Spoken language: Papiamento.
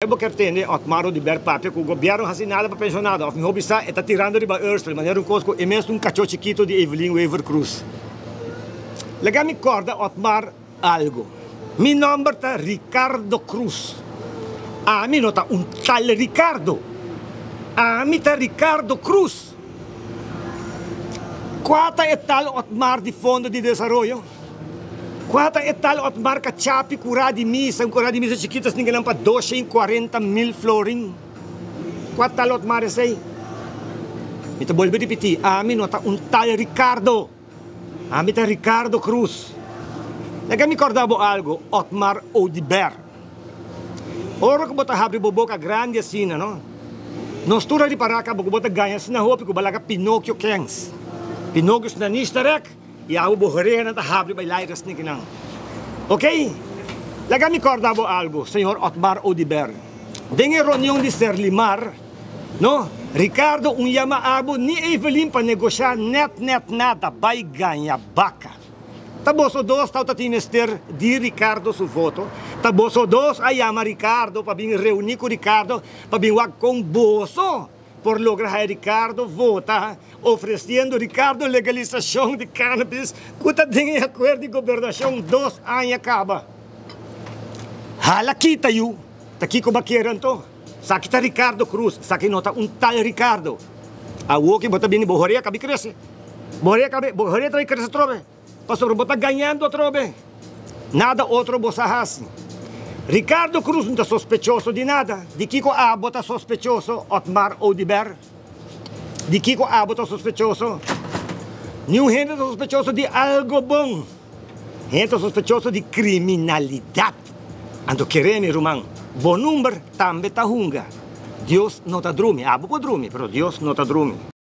Bo kier tende Otmar Oduber papia cu gobierno haci nada pa pensionado of miho bisa e ta tirando riba Ursula manera un cos cu e mes un cacho chikito di Evelyn Wever Croes. Laga mi corda Otmar algo. Mi nomber ta Ricardo Croes. Ami no ta un tal Ricardo. Ami ta Ricardo Croes. Cua ta e tal Otmar di Fondo di Desaroyo? Kua ta e tal Otmar Kachapi kurá di misa, un kurá di misa chikitu asina nan pa 240 mil florin? Kua tal Otmar esei? Mi ta bolbe ripití, ami no ta un tal Ricardo. Ami ta Ricardo Cruz. Laga mi kòrda bo algu, Otmar Oduber. Ora ku bo ta habri bo boka grandi asina, no? Nos tur a ripará kaba ku bo ta gaña asina hopi ku bo a laga Pinokio kens. Pinokio su nanish ta rèk. I awe bo orehanan ta habri bai laira snikinan. Ok, laga mi kòrda bo algu, señor Otmar Oduber. Den e reunion di Serlimar, no, Ricardo un yama abo ni Evelyn pa negoshá nèt nèt nada, bai gaña baka. Ta boso dos tawata tin mester di Ricardo su voto, ta boso dos a yama Ricardo pa bin reuní ku Ricardo pa bin wak kon boso Por logra haya Ricardo vota ofreciendo Ricardo legalisacion di cannabis cu ta den e acuerdo di gobernacion dos aña caba. Hala kita yu, ta kico bo a kere anto? Saki ta Ricardo Cruz, saki no ta un tal Ricardo. Awoki bo ta bini bo horea cabi crece. Bo horea cabi, bo horea ta bay crece atrobe. Pasobra bo ta gañando atrobe. Nada otro bo sa hasi. Ricardo Cruz no ta sospechoso di nada. Di kiko abo ta sospechoso, Otmar Oduber? Di kiko abo ta sospechoso? Niun hende ta sospechoso di algo bon. Hende ta sospechoso di kriminalidat. Anto kere mi ruman, bo number tambe ta hunga. Dios no ta drumi. Abo por drumi, pero Dios no ta drumi.